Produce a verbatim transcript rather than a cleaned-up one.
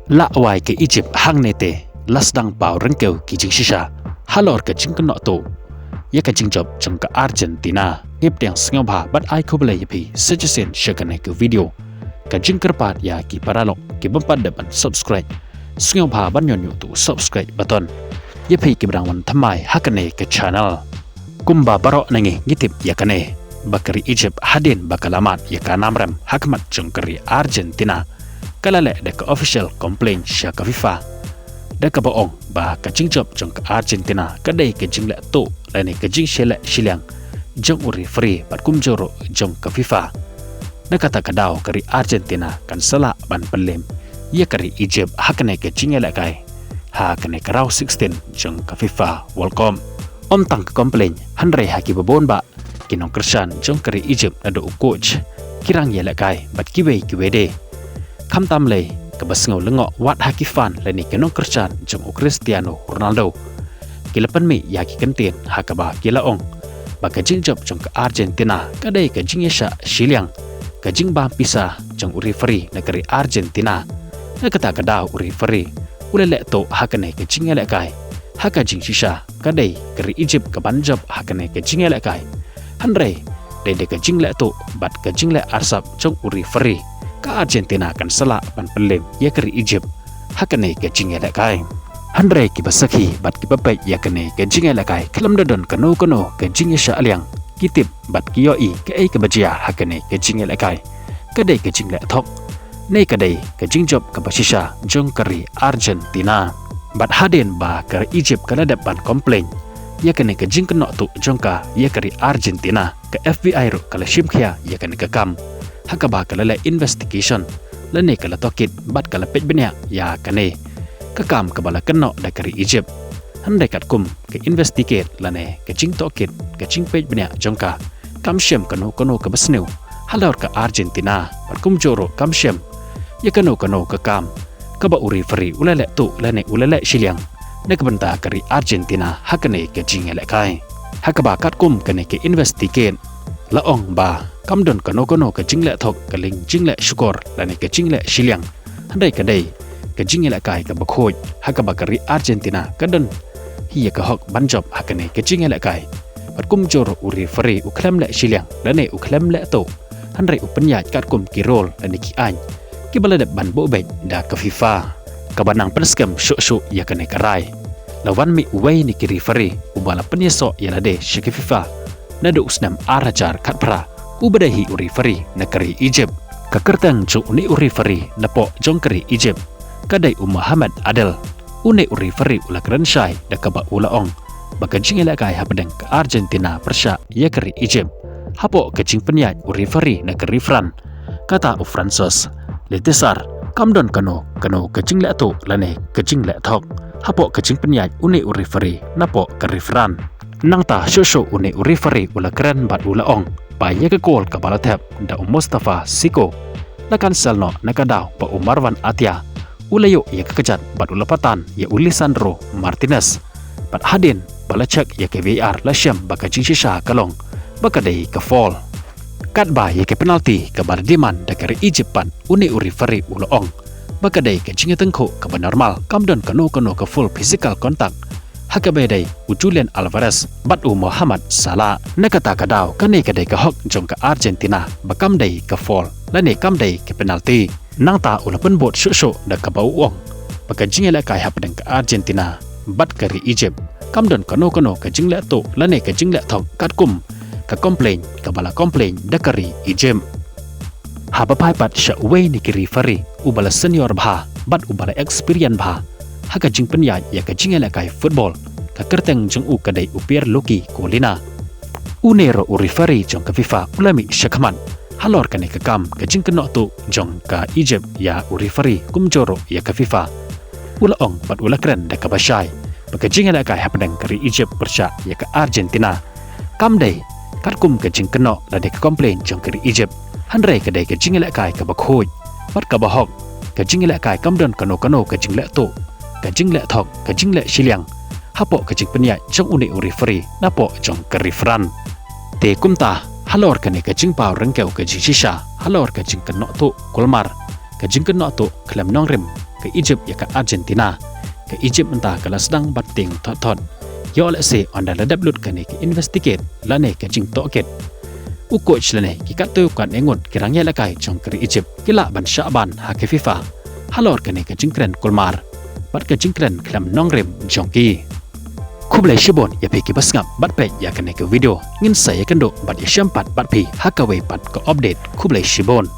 La wai ka Egypt hangne te la sdang paw ryngkew ki jingshisha halor ka jingkynnoh tuh ïa ka jingjop jong ka Argentina. Ngim pdiang, sngewbha bad ai khublei ïa phi sa shisien sha kane ka video. Ka jingkyrpad ïa ki paralok ki bym pat dep ban subscribe, sngewbha ban ñion ñiuh tu subscribe button. Ïa phi ki ba dang wan thymmai ha kane ka channel. Kumba baroh na ngi ngi tip ïa kane, ba ka ri Egypt hadien ba ka la mad ïa ka nam rem ha khmat jong ka ri Argentina, ka la leh da ka official complaint sha ka FIFA, da kaba ong ba ka jingjop jong ka Argentina ka dei ka jingleh tuh lane ka jingshah leh shiliang jong u referee bad kumjuh ruh jong ka FIFA. Na kata ka daw ka ri Argentina kan sa lah ban pynlem ïa ka ri Egypt ha kane ka jingïalehkai ha kane ka round sixteen jong ka FIFA World Cup. Ym tang ka complaint, hynrei ha ki babun bah ki nongkyrshan jong ka ri Egypt naduh u coach, ki rangïalehkai bad kiwei kiwei de. Khamtam lei, kaba sngew lyngngoh wat ha ki fan lane ki nongkyrshan jong u Cristiano Ronaldo, ki la pynmih ïa ki kyntien ha kaba ki la ong ba ka jingjop jong ka Argentina ka dei ka jingïashah shiliang, ka jingbam pisa jong u referee na ka ri Argentina. Na kata ka daw u referee u la leh tuh ha kane ka jingïalehkai, ha ka jingshisha ka dei ka ri Egypt kaban jop ha kane ka jingïalehkai. Hynrei dei da ka jingleh tuh bad ka jingleh arsap jong u referee, ka Argentina kan sa lah ban pynlem ïa ka ri Egypt ha kane ka jingïalehkai. Hynrei ki ba sakhi bad ki ba peit ïa kane ka jingïalehkai khlem da don kano kano ka jingïashah liang, ki tip bad ki ïohi kaei kaba jia ha kane ka jingïalehkai. Ka dei ka jingleh thok, ne ka dei ka jingjop kaba shisha jong ka ri Argentina. Bad hadien ba ka ri Egypt ka la dep ban complaint ïa kane ka jingkynnoh tuh jong ka ïa ka ri Argentina, ka FBI ruh ka la shim khia ïa kane ka kam, ha kaba ka la leh investigation lane ka la tohkit bad ka la peit bniah ïa kane ka kam kaba la kynnoh da ka ri Egypt. Hynrei katkum ka investigate lane ka jingtohkit, ka jingpeit bniah jong ka, kam shim kano kano kaba sniew halor ka Argentina bad kumjuh ruh kam shim ïa kano kano ka kam kaba u referee u la leh tuh lane u la leh shiliang na ka bynta ka ri Argentina ha kane ka jingïalehkai. Ha kaba katkum kane ka investigate la ong ba kam don kano kano ka jingleh thok, ka liang jingleh shukor lane ka jingleh shiliang, hynrei ka dei ka jingïalehkai kaba khuid ha kaba ka ri Argentina ka don hi ïa ka hok ban jop ha kane ka jingïalehkai. Bad kumjuh ruh u referee u khlem leh shiliang lane u khlem leh tuh, hynrei u pynïaid katkum ki rule lane ki aiñ kiba la dep ban buh beit da ka FIFA. Kaba nang pynskhem shuh shuh ïa kane ka rai, la wan mih uwei na ki referee uba la pynïasoh ïa lade sha ka FIFA naduh u snem ar hajar khatphra, uba dei hi u referee na ka ri Egypt. Ka kyrteng jong une u referee napoh jong ka ri Egypt ka dei u Mohamed Adel. Une u referee u la kren shai da kaba u la ong ba ka jingïalehkai hapdeng ka Argentina pyrshah ïa ka ri Egypt, hapoh ka jingpynïaid u referee na ka ri France, kata u Francis Letisser, kam don kano kano ka jingleh tuh lane ka jingleh thok hapoh ka jingpynïaid une u referee napoh ka ri France. Nangta shuh shuh une u referee u la kren bad u la ong ba ïa ka goal kaba la thep da u Mustafa Siko la cancel noh na ka daw ba u Marwan Attia u la ïoh ïa ka kjat bad u la patan ïa u Lisandro Martinez. Bad hadien ba la check ïa ka VAR la shem ba ka jingshisha ka long ba ka dei ka foul. Katba ïa ka penalty kaba la demand da ka ri Egypt pat, une u referee u la ong ba ka dei ka jingïatyngkhuh kaba normal, kam don kano kano ka full physical contact ha kaba ïadei u Julian Alvarez bad u Mohamed Salah. Na kata ka daw kane ka dei ka hok jong ka Argentina ba kam dei ka foul lane kam dei ka penalty. Nangta u la pynbud shuh shuh da kaba u ong ba ka jingïalehkai hapdeng ka Argentina bad ka ri Egypt kam don kano kano ka jingleh tuh lane ka jingleh thok katkum ka complaint kaba la complaint da ka ri Egypt. Haba phai pat sha uwei na ki referee uba la senior bha bad uba la experience bha ha ka jingpynïaid ïa ka jingïalehkai football, ka kyrteng jong u ka dei u Pierluigi Collina. Une ruh u referee jong ka FIFA u la mih shakhmat halor kane ka kam ka jingkynnoh tuh jong ka Egypt ïa u referee kumjuh ruh ïa ka FIFA. U la ong bad u la kren da kaba shai ba ka jingïalehkai hapdeng ka ri Egypt pyrshah ïa ka Argentina kam dei katkum ka jingkynnoh lane ka complaint jong ka ri Egypt, hynrei ka dei ka jingïalehkai kaba khuid bad kaba hok. Ka jingïalehkai kam don kano kano ka jingleh tuh, ka jingleh thok, ka jingleh shiliang hapoh ka jingpynïaid jong une u referee napoh jong ka ri France. Te kumta halor kane ka jingpaw ryngkew ka jingshisha halor ka jingkynnoh tuh kulmar, ka jingkynnoh tuh khlem nongrim, ka Egypt ïa ka Argentina. Ka Egypt mynta ka la sdang ban tieng thot thot. Ïoh lehse ynda la dep lut kane ka investigate lane ka jingtohkit. U coach lane ki katto katne ngut ki rangïalehkai jong ka ri Egypt ki lah ban shah ban ha ka FIFA halor kane ka jingkren kulmar bad ka jingkren khlem nongrim jong ki. Khublei shibun ïa phi kiba sngap bad peit ïa kane ka video. Ngin sa ïakynduh bad ïashem pat bad phi ha kawei pat ka update. Khublei shibun.